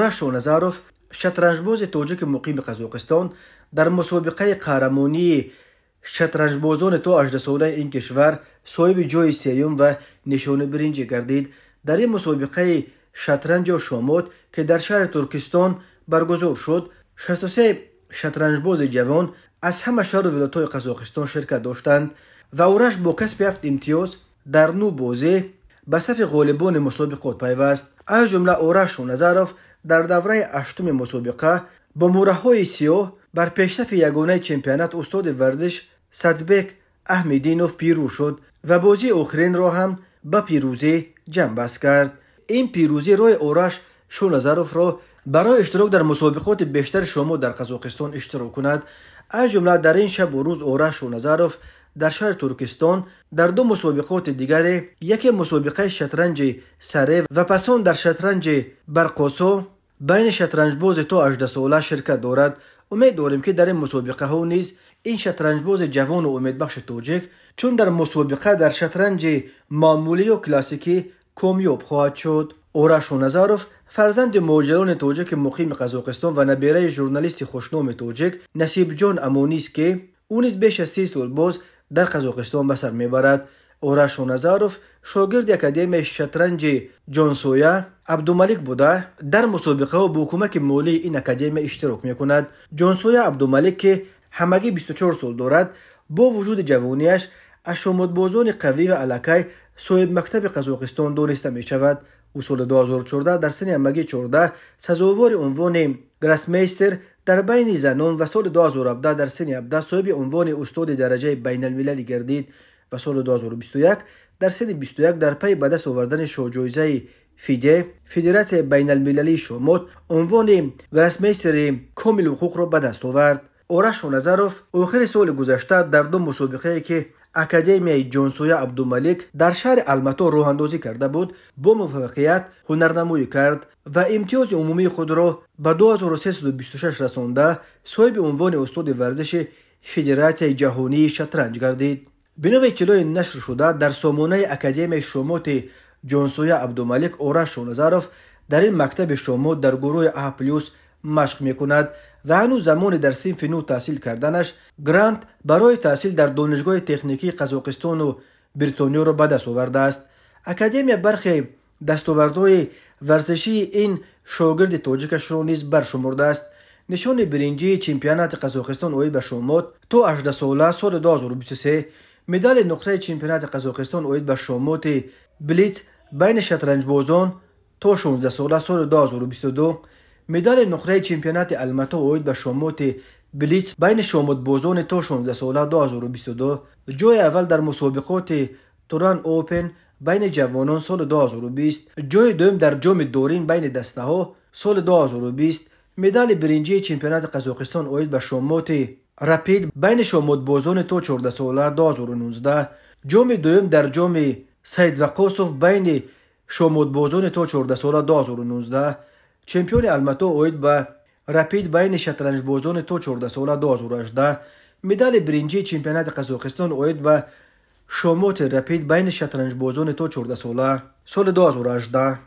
Ораш Шоназаров, шатранҷбози тоҷики муқими Қазоқистон, дар мусобиқаи қаҳрамонии шатранҷбозони то 18-солаи ин кишвар соҳиби ҷойи сеюм ва нишони биринҷӣ гардид. Дар ин мусобиқаи шатранҷу шомот, ки дар шаҳри Туркистон баргузор шуд, 63 шатранҷбози ҷавон аз ҳама шаҳру вилоятҳои Қазоқистон ширкат доштанд ва Ораш бо касби 7 имтиёз дар 9 бозӣ ба сафи ғолибони мусобиқот пайваст. Аз ҷумла Ораш Шоназаров дар давраи ҳаштуми мусобиқа бо мӯраҳои сиёҳ бар пешсафи ягонаи чемпионат устоди варзиш Садбек Аҳмединов пирӯз шуд ва бозии охиринро ҳам ба пирӯзӣ ҷамъбаст кард. Ин пирӯзӣ роҳи Ораш Шоназаровро барои иштирок дар мусобиқоти бештари шомот дар Қазоқистон иштирок кунад. Аз ҷумла дар ин шабу рӯз Ораш Шоназаров дар шаҳри Туркистон дар ду мусобиқоти дигаре, яке мусобиқаи шатранҷи саре ва пас он дар шатранҷи барқосо байни шатранҷбози то 18-сола ширкат дорад. Умед дорем, ки дар ин мусобиқаҳо низ ин шатранҷбози ҷавону умедбахши тоҷик, чун дар мусобиқа дар шатранҷи маъмулию классикӣ комёб хоҳад шуд. Ораш Шоназаров фарзанди муҳоҷирони тоҷики муқими Қазоқистон ва набераи журналисти хушноми тоҷик Насибҷон Амонист, ки ӯ низ беш аз 30 сол боз дар Қазоқистон ба сар мебарад. Ораш Шоназаров шогирди Академияи шатранҷи Ҷонсоя Абдумалик буда, дар мусобиқаҳо бо кӯмаки молии ин академия иштирок мекунад. Ҷонсоя Абдумалик, ки ҳамагӣ 24 сол дорад, бо вуҷуди ҷавониаш аз шомотбозони қавӣ ва аллакай соҳибмактаби Қазоқистон дониста мешавад. Ӯ соли 2014 дар синни ҳамагӣ 14 сазовори унвони гроссмейстер дар байни занон ва соли 2017 дар синни 17 соҳиби унвони устоди дараҷаи байналмилалӣ гардид ва соли 2021 дар синни 21 дар пайи ба даст овардани шоҳҷоизаи ФИДЕ, Федератсияи байналмилалии шомот, унвони гроссмейстери комилҳуқуқро ба даст овард. Ораш Шоназаров охири соли гузашта дар ду мусобиқае, ки Академияи Ҷонсоя Абдумалик дар шаҳри Алмато роҳандозӣ карда буд, бо муваффақият ҳунарнамоӣ кард ва имтиёзи умумии худро ба 2326 расонда, соҳиби унвони устоди варзиши Федератсияи ҷаҳонии шатранҷ гардид. Бино ба иттилои нашр шуда дар сомонаи Академияи шомоти Ҷонсоя Абдумалик, Ораш Шоназаров дар ин мактаби шомот дар гурӯҳи А плюс машқ мекунад ва ҳанӯз замони дар синфи 9 таҳсил карданаш грант барои таҳсил дар Донишгоҳи техникии Қазоқистону Бритониёро ба даст овардааст. Академия бархе дастовардҳои варзишии ин шогирди тоҷикашро низ баршумурдааст. Нишони биринҷии чемпионати Қазоқистон оид ба шомот то 18-сола соли 2023, медали нуқраи чемпионати Қазоқистон оид ба шомоти блиц байни шатранҷбозон то 16-сола соли 2022, медали нуқраи чемпионати Алмато оид ба шомоти блиц байни шомотбозони то 16-сола 2022, ҷойи аввал дар мусобиқоти Туран Опен байни ҷавонон соли 2020, ҷойи дуюм дар Ҷоми Дорин байни дастаҳо соли 2020, медали биринҷии чемпионати Қазоқистон оид ба шомоти рапид байни шомотбозони то 14-сола 2019, ҷоми дуюм дар Ҷоми Саидвақосов байни шомотбозони то 14-сола 2019, чемпиони Алмато оид ба рапид байни шатранҷбозони то 14-сола 2018, медали биринҷии чемпионати Қазоқистон оид ба шомоти рапид байни шатранҷбозони то 14-сола соли 2018.